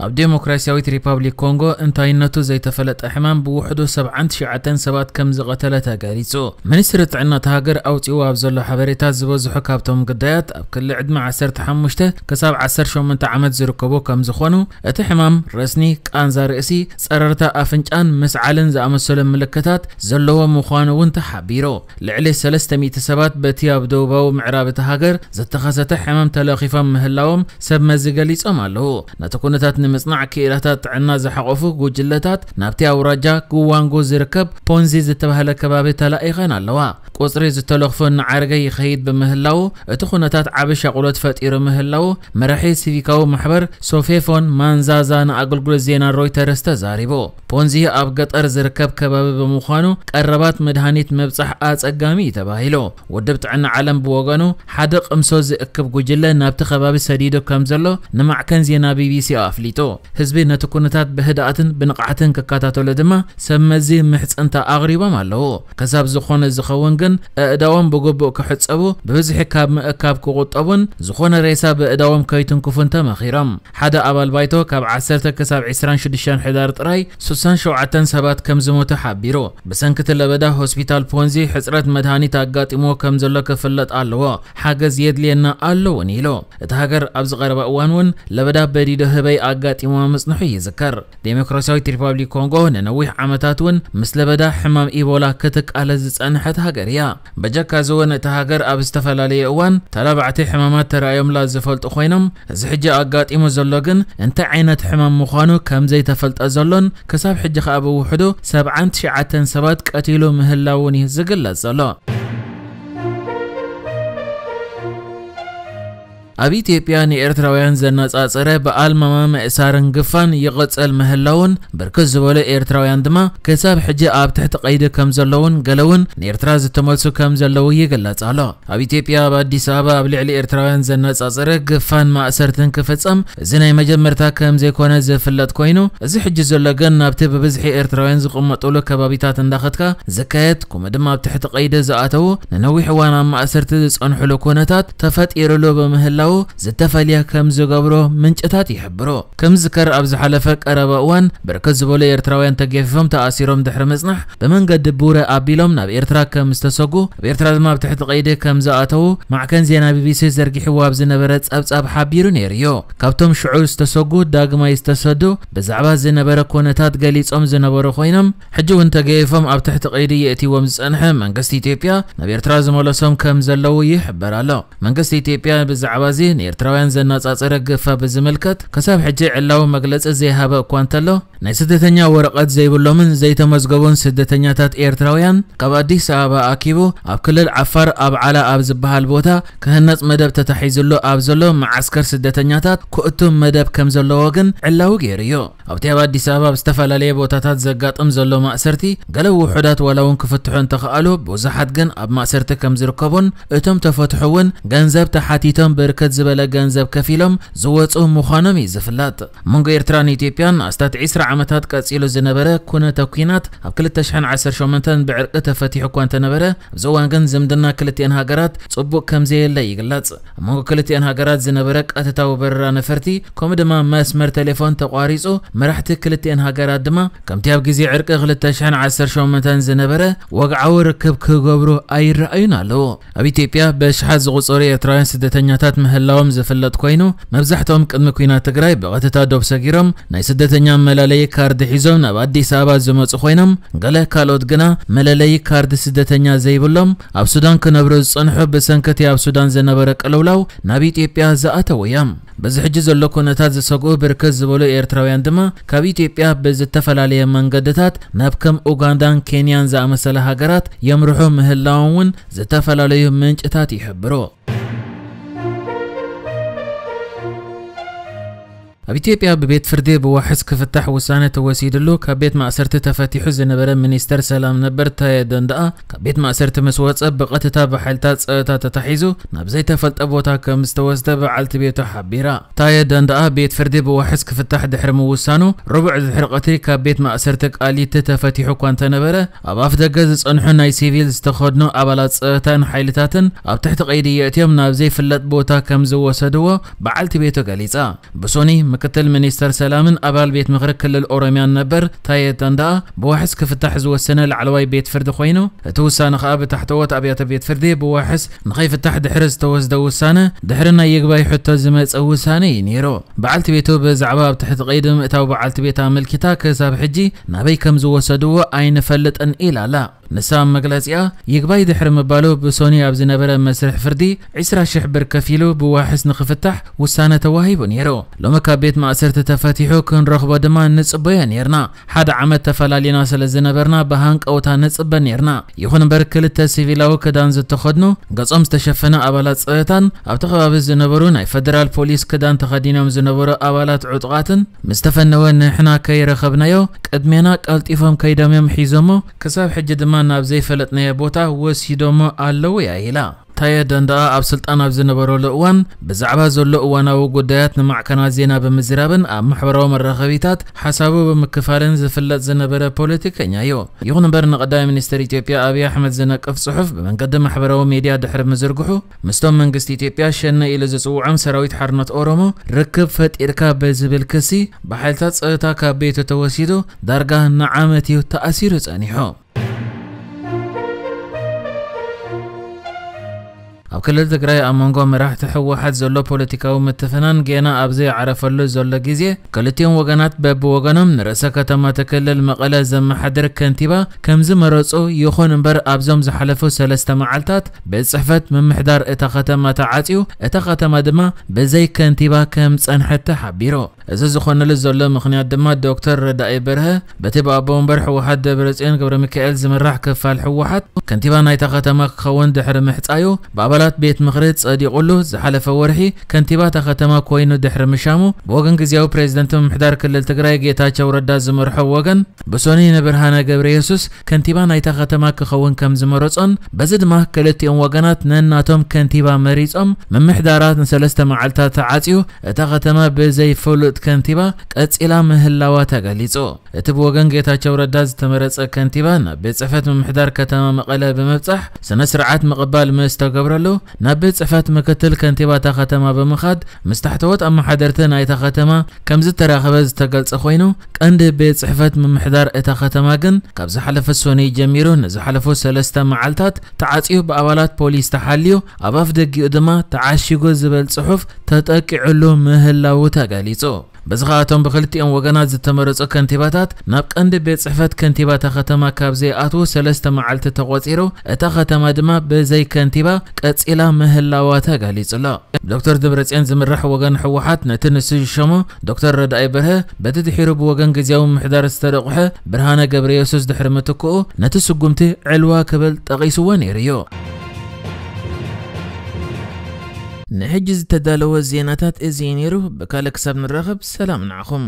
ኣብ ዴሞክራሲያዊት ሪፓብሊክ ኮንጎ እንታይነቱ ዘይተፈለጠ ሕማም ብውሕዱ ሰብዓን ትሽዓተን ሰባት ከም ዝቐተለ ተገሊጹ። ሚኒስትሪ ጥዕና እታ ሃገር ኣውጺኡ ኣብ ዘሎ ሓበሬታ፣ ዝበዝሑ ካብቶም ግዳያት ኣብ ክሊ ዕድመ ዓሰርተ ሓሙሽተ ክሳብ ዓሰርተ ሸሞንተ ዓመት ዝርከቡ ከም ዝኾኑ፣ እቲ ሕማም ረስኒ፣ ቃንዛ ርእሲ፣ ጸረርታ ኣፍንጫን ምስዓልን ዝኣመሰሉ ምልክታት ዘለዎ ምዃኑ እውን ተሓቢሩ። ልዕሊ ሰለስተ ሚእቲ ሰባት በቲ ኣብ ደቡባዊ ምዕራብ እታ ሃገር ዝተኸሰተ ሕማም ተለኺፎም ምህላዎም ሰብ መዚ ገሊጾም ኣለዉ። ነቲ ኩነታት ንምጽናዕ ክኢላታት ጥዕና ዝሓቖፉ ጉጅለታት ናብቲ ኣውራጃ ጉዋንጉ ዝርከብ ፖንዚ ዝተባህለ ከባቢ ተላኢኸን ኣለዋ። ቁጽሪ ዝተለኽፎ እናዓረገ ይኸይድ ብምህላዉ፣ እቲ ኩነታት ዓቢ ሻቕሎት ፈጢሩ ምህላዉ መራሒ ሲቪካዊ ማሕበር ሶፌፎን ማንዛዛ ንኣገልግሎት ዜና ሮይተርስ ተዛሪቡ። ፖንዚ ኣብ ገጠር ዝርከብ ከባቢ ብምዃኑ፣ ቀረባት መድሃኒት ምብጻሕ ኣጸጋሚ እዩ ተባሂሉ። ውድብ ጥዕና ዓለም ብወገኑ፣ ሓደ ቅምሶ ዝእክብ ጉጅለ ናብቲ ከባቢ ሰዲዱ ከም ዘሎ ንማዕከን ዜና ቢቢሲ ኣፍሊጡ። ህዝቢ ነቲ ኩነታት ብህድኣትን ብንቕሓትን ክከታተሎ ድማ ሰብ መዚ ምሕጽንታ ኣቕሪቦም ኣለዉ። ክሳብ ዝኾነ ዝኸውን ግን፣ ኣእዳዎም ብግቡእ ክሕጸቡ፣ ብብዝሒ ካብ ምእካብ ክቑጠቡን ዝኾነ ሬሳ ብእዳዎም ከይትንክፉን ተመኺሮም። ሓደ ኣባል ባይቶ፣ ካብ ዓሰርተ ክሳብ ዕስራን ሽዱሽተን ሕዳር ጥራይ ሱሳን ሸውዓተን ሰባት ከም ዝሞቱ ሓቢሩ። ብሰንኪ እቲ ለበዳ፣ ሆስፒታል ፖንዚ ሕጽረት መድሃኒት ኣጋጢምዎ ከም ዘሎ ክፍለጥ ኣለዎ። ሓገዝ የድልየና ኣሎ እውን ኢሉ። እታ ሃገር ኣብዚ ቀረባ እዋን እውን ለበዳ በዲዶ ህበይ ኣጋጢምዋ ምጽንሑ ይዝከር። ዴሞክራሲያዊት ሪፓብሊክ ኮንጎ ንነዊሕ ዓመታት እውን ምስ ለበዳ ሕማም ኢቦላ ክትቃለስ ዝጸንሐት ሃገር እያ። በጀካ እዚ እውን፣ እታ ሃገር ኣብ ዝተፈላለየ እዋን ተላባዕቲ ሕማማት ተራእዮምላ ዝፈልጡ ኮይኖም፣ እዚ ሕጂ ኣጋጢሙ ዘሎ ግን እንታይ ዓይነት ሕማም ምዃኑ ከም ዘይተፈልጠ ዘሎን፣ ክሳብ ሕጂ ከኣ ብውሕዱ ሰብዓን ትሽዓተን ሰባት ቀቲሉ ምህላውን እዩ ዝግለጽ ዘሎ። ኣብ ኢትዮጵያ ንኤርትራውያን ዘነጻጸረ ብኣልማማ ምእሳርን ግፋን ይቕጽል ምህላውን፣ ብርክት ዝበሉ ኤርትራውያን ድማ ክሳብ ሕጂ ኣብ ትሕቲ ቀይዲ ከም ዘለውን፣ ገለ እውን ንኤርትራ ዝተመልሱ ከም ዘለዉ ይግለጽ ኣሎ። ኣብ ኢትዮጵያ፣ ኣብ ኣዲስ ኣበባ፣ ኣብ ልዕሊ ኤርትራውያን ዘነጻጸረ ግፋን ማእሰርትን ክፍጸም እዚ ናይ መጀመርታ ከም ዘይኮነ ዝፍለጥ ኮይኑ፣ እዚ ሕጂ ዘሎ ግን ናብቲ ብብዝሒ ኤርትራውያን ዝቕመጡሉ ከባቢታት እንዳኸድካ ዝካየድ፣ ከምኡ ድማ ኣብ ትሕቲ ቀይዲ ዝኣተዉ፣ ንነዊሕ እዋን ኣብ ማእሰርቲ ዝጸንሕሉ ኩነታት ተፈጢሩሉ ብምህላዉ፣ ዝተፈልየ ከም ዝገብሮ ምንጭታት ይሕብሩ። ከም ዝዝከር፣ ኣብ ዝሓለፈ ቀረባ እዋን ብርክት ዝበሉ ኤርትራውያን ተገፊፎም ተኣሲሮም ድሕሪ ምጽናሕ፣ ብመንገዲ ቡረ ኣቢሎም ናብ ኤርትራ ከም ዝተሰጉ፣ ኣብ ኤርትራ ድማ ኣብ ትሕቲ ቀይዲ ከም ዝኣተዉ ማዕከን ዜና ቢቢሲ ዘርጊሕዎ ኣብ ዝነበረ ጸብጻብ ሓቢሩ ነይሩ እዩ። ካብቶም ሽዑ ዝተሰጉ ዳግማይ ዝተሰዱ ብዛዕባ ዝነበረ ኩነታት ገሊጾም ዝነበሩ ኮይኖም፣ ሕጂ እውን ተገይፎም ኣብ ትሕቲ ቀይዲ የእትይዎም ዝጸንሐ መንግስቲ ኢትዮጵያ ናብ ኤርትራ ዝመለሶም ከም ዘለዉ ይሕበር ኣሎ። መንግስቲ ኢትዮጵያ ብዛዕባ እዚ ንኤርትራውያን ዘነጻጸረ ግፋ ብዝምልከት ክሳብ ሕጂ ዕላዊ መግለጺ ዘይሃበ እኳ እንተሎ፣ ናይ ስደተኛ ወረቐት ዘይብሎምን ዘይተመዝገቡን ስደተኛታት ኤርትራውያን ካብ ኣዲስ ኣበባ ኣኪቡ ኣብ ክልል ዓፋር ኣብዓላ ኣብ ዝበሃል ቦታ ክህነጽ መደብ ተታሒዙሉ ኣብ ዘሎ መዓስከር ስደተኛታት ክእቱ መደብ ከም ዘለዎ ግን ዕላዊ ገይሩ እዩ። ኣብቲ ኣብ ኣዲስ ኣበባ ኣብ ዝተፈላለየ ቦታታት ዘጋጥም ዘሎ ማእሰርቲ፣ ገለ ውሑዳት ዋላ እውን ክፍትሑ እንተኸኣሉ፣ ብዙሓት ግን ኣብ ማእሰርቲ ከም ዝርከቡን፣ እቶም ተፈትሑ እውን ገንዘብ ተሓቲቶም ብርክት ዝበለ ገንዘብ ከፊሎም ዝወጹ ምዃኖም እዩ ዝፍለጥ። መንጎ ኤርትራን ኢትዮጵያን ኣስታት ዕስራ ዓመታት ቀጺሉ ዝነበረ ኩነተ ኲናት፣ ኣብ ክልተ ሽሕን ዓሰርተ ሸሞንተን ብዕርቂ ተፈቲሑ እኳ እንተነበረ፣ ኣብዚ እዋን ግን ዝምድና ክልቲኤን ሃገራት ጽቡቕ ከም ዘየለ ይግለጽ። ኣብ መንጎ ክልቲኤን ሃገራት ዝነበረ ቀጥታዊ በረራ ነፈርቲ፣ ከምኡ ድማ መስመር ቴሌፎን ተቋሪጹ፣ መራሕቲ ክልቲኤን ሃገራት ድማ ከምቲ ኣብ ግዜ ዕርቂ ክልተ ሽሕን ዓሰርተ ሸሞንተን ዝነበረ ወግዓዊ ርክብ ክገብሩ ኣይረኣዩን ኣለዉ። ኣብ ኢትዮጵያ ብኣሽሓት ዝቑጸሩ ኤርትራውያን ስደተኛታት ምህላዎም ዝፍለጥ ኮይኑ፣ መብዛሕትኦም ቅድሚ ኲናት ትግራይ ብቐጥታ ዶብ ሰጊሮም ናይ ስደተኛ መላለዪ ካርድ ሒዞም ናብ ኣዲስ ኣበባ ዝመጹ ኮይኖም፣ ገለ ካልኦት ግና መለለዪ ካርድ ስደተኛ ዘይብሎም፣ ኣብ ሱዳን ክነብሩ ዝጸንሑ፣ ብሰንኪ እቲ ኣብ ሱዳን ዝነበረ ቅልውላው ናብ ኢትዮጵያ ዝኣተዉ እዮም። በዚ ሕጂ ዘሎ ኩነታት ዝሰግኡ ብርክት ዝበሉ ኤርትራውያን ድማ ካብ ኢትዮጵያ ብዝተፈላለየ መንገድታት ናብ ከም ኡጋንዳን ኬንያን ዝኣመሰላ ሃገራት የምርሑ ምህላዎም እውን ዝተፈላለዩ ምንጭታት ይሕብሩ። ኣብ ኢትዮጵያ ብቤት ፍርዲ ብዋሕስ ክፍታሕ ውሳነ ተወሲድሉ ካብ ቤት ማእሰርቲ ተፈቲሑ ዝነበረ ሚኒስተር ሰላም ነበር ታየ ደንደኣ፣ ካብ ቤት ማእሰርቲ ምስ ወጸ፣ ብቐጥታ ብሓይልታት ጸጥታ ተታሒዙ ናብ ዘይተፈልጠ ቦታ ከም ዝተወስደ በዓልቲ ቤቱ ሓቢራ። ታየ ደንደኣ ቤት ፍርዲ ብዋሕስ ክፍታሕ ድሕሪ ምውሳኑ፣ ረቡዕ ድሕሪ ቀትሪ ካብ ቤት ማእሰርቲ ቃሊቲ ተፈቲሑ እኳ እንተነበረ፣ ኣብ ኣፍ ደገ ዝጸንሑ ናይ ሲቪል ዝተኸድኑ ኣባላት ጸጥታን ሓይልታትን ኣብ ትሕቲ ቀይዲ የእትዮም ናብ ዘይፍለጥ ቦታ ከም ዝወሰድዎ በዓልቲ ቤቱ ገሊጻ። ብሶኒ ምክትል ሚኒስተር ሰላምን ኣባል ቤት ምኽሪ ክልል ኦሮሚያን ነበር ታየ ደንደኣ ብዋሕስ ክፍታሕ ዝወሰነ ላዕለዋይ ቤት ፍርዲ ኮይኑ፣ እቲ ውሳነ ከኣ ብታሕተዎት ኣብያተ ቤት ፍርዲ ብዋሕስ ንኸይፍታሕ ድሕሪ ዝተወስደ ውሳነ፣ ድሕሪ ናይ ይግባይ ሕቶ ዝመጸ ውሳነ እዩ ነይሩ። በዓልቲ ቤቱ ብዛዕባ ኣብ ትሕቲ ቀይዲ ምእታው በዓልቲ ቤት ኣመልኪታ ክሳብ ሕጂ ናበይ ከም ዝወሰድዎ ኣይንፈልጥን ኢላ ኣላ። ንሳ ኣብ መግለጺኣ፣ ይግባይ ድሕሪ ምባሉ ብሶኒ ኣብ ዝነበረ መስርሕ ፍርዲ ዕስራ ሽሕ ብር ከፊሉ ብዋሕስ ንኽፍታሕ ውሳነ ተዋሂቡ ነይሩ። ሎሚ ካብ ቤት ማእሰርቲ ተፈቲሑ ክንረኽቦ ድማ ንጽበዮ ነይርና። ሓደ ዓመት ተፈላሊና ስለ ዝነበርና ብሃንቀውታ ንጽበ ነይርና። ይኹን እምበር ክልተ ሲቪላዊ ክዳን ዝተኸድኑ፣ ገጾም ዝተሸፈነ ኣባላት ጸጥታን ኣብቲ ከባቢ ዝነበሩ ናይ ፈደራል ፖሊስ ክዳን ተኸዲኖም ዝነበሩ ኣባላት ዕጡቓትን ምስ ተፈነወ ንሕና ከይረኸብናዮ ቅድሜና ቀልጢፎም ከይዶም እዮም ሒዞሞ፣ ክሳብ ሕጂ ድማ ናብ ዘይፈለጥናዮ ቦታ ወሲዶሞ ኣለዉ እያ ኢላ። ታየ ደንደኣ ኣብ ስልጣን ኣብ ዝነበረሉ እዋን ብዛዕባ ዘሎ እዋናዊ ጉዳያት ንማዕከናት ዜና ብምዝራብን ኣብ ማሕበራዊ መራኸቢታት ሓሳቡ ብምክፋልን ዝፍለጥ ዝነበረ ፖለቲከኛ እዩ። ይኹን እምበር ንቀዳማይ ሚኒስትር ኢትዮጵያ ኣብይ ኣሕመድ ዝነቅፍ ጽሑፍ ብመንገዲ ማሕበራዊ ሚድያ ድሕሪ ምዝርግሑ ምስቶም መንግስቲ ኢትዮጵያ ሸነ ኢሉ ዝጽውዖም ሰራዊት ሓርነት ኦሮሞ ርክብ ፈጢርካ በዝብል ክሲ ብሓይልታት ጸጥታ ካብ ቤቱ ተወሲዱ ዳርጋ ንዓመት እዩ ተኣሲሩ ጸኒሑ። ኣብ ክልል ትግራይ ኣብ መንጎ መራሕቲ ህወሓት ዘሎ ፖለቲካዊ ምትፍናን ገና ኣብ ዘይዓረፈሉ ዘሎ ግዜ፣ ክልቲኦም ወገናት በብወገኖም ንርእሰ ከተማ እቲ ክልል መቐለ ዘመሓድር ከንቲባ ከም ዝመረጹ፣ ይኹን እምበር ኣብዞም ዝሓለፉ ሰለስተ መዓልታት ቤት ጽሕፈት ምምሕዳር እታ ከተማ ተዓጽዩ፣ እታ ከተማ ድማ ብዘይ ከንቲባ ከም ጸንሐት ተሓቢሩ። እዚ ዝኾነሉ ዘሎ ምኽንያት ድማ ዶክተር ረዳኢ በርሀ በቲ ብኣቦ ወንበር ህወሓት ደብረጽዮን ገብረ ሚካኤል ዝምራሕ ክፋል ህወሓት ከንቲባ ናይታ ከተማ ክኸውን ድሕሪ ምሕጻዩ ብኣባላት ቤት ምኽሪ ጸዲቑሉ ዝሓለፈ ወርሒ ከንቲባ እታ ከተማ ኮይኑ ድሕሪ ምሻሙ ብወገን ግዜያዊ ፕሬዝደንት ምምሕዳር ክልል ትግራይ ጌታቸው ረዳ ዝመርሖ ወገን ብሶኒ ንብርሃነ ገብረ የሱስ ከንቲባ ናይታ ከተማ ክኸውን ከም ዝመረጾን በዚ ድማ ክልቲኦም ወገናት ነናቶም ከንቲባ መሪጾም ምምሕዳራት ንሰለስተ መዓልታት ተዓጽዩ እታ ከተማ ብዘይፍሉጥ ከንቲባ ቀጺላ ምህላዋ ተገሊጹ። እቲ ብወገን ጌታቸው ረዳ ዝተመረጸ ከንቲባ ናብ ቤት ጽሕፈት ምምሕዳር ከተማ መቐለ ብምብጻሕ ስነ ስርዓት ምቕባል ምስ ተገብረሉ ናብ ቤት ጽሕፈት ምክትል ከንቲባ እታ ከተማ ብምኻድ ምስ ታሕተዎት ኣመሓደርቲ ናይታ ከተማ ከም ዝተራኸበ ዝተገልጸ ኮይኑ ቀንዲ ቤት ጽሕፈት ምምሕዳር እታ ከተማ ግን ካብ ዝሓለፈ ሶኒ ጀሚሩ ንዝሓለፉ ሰለስተ መዓልታት ተዓጽዩ ብኣባላት ፖሊስ ተሓልዩ ኣብ ኣፍ ደጊኡ ድማ ተዓሺጉ ዝበል ጽሑፍ ተጠቂዑሉ ምህላዉ ተገሊጹ። በዚ ከኣቶም ብክልቲኦም ወገናት ዝተመረጹ ከንቲባታት ናብ ቀንዲ ቤት ጽሕፈት ከንቲባ እታ ከተማ ካብ ዘይኣትዉ ሰለስተ መዓልቲ ተቖጺሩ እታ ከተማ ድማ ብዘይ ከንቲባ ቀጺላ ምህላዋ ተገሊጹ ኣሎ። ዶክተር ደብረጽዮን ዝምራሕ ወገን ህወሓት ነቲ ንሱ ዝሸሞ ዶክተር ረዳኢ በርሀ በቲ ድሒሩ ብወገን ግዜያዊ ምምሕዳር ዝተረቑሐ ብርሃነ ገብረ የሱስ ድሕሪ ምትክኡ ነቲ ስጉምቲ ዕልዋ ክብል ጠቒስዎ ነይሩ እዩ። ንሕጂ ዝተዳለወ ዜናታት እዚ እዩ ነይሩ። ብካልእ ክሳብ ንራኸብ ሰላም ንዓኹም።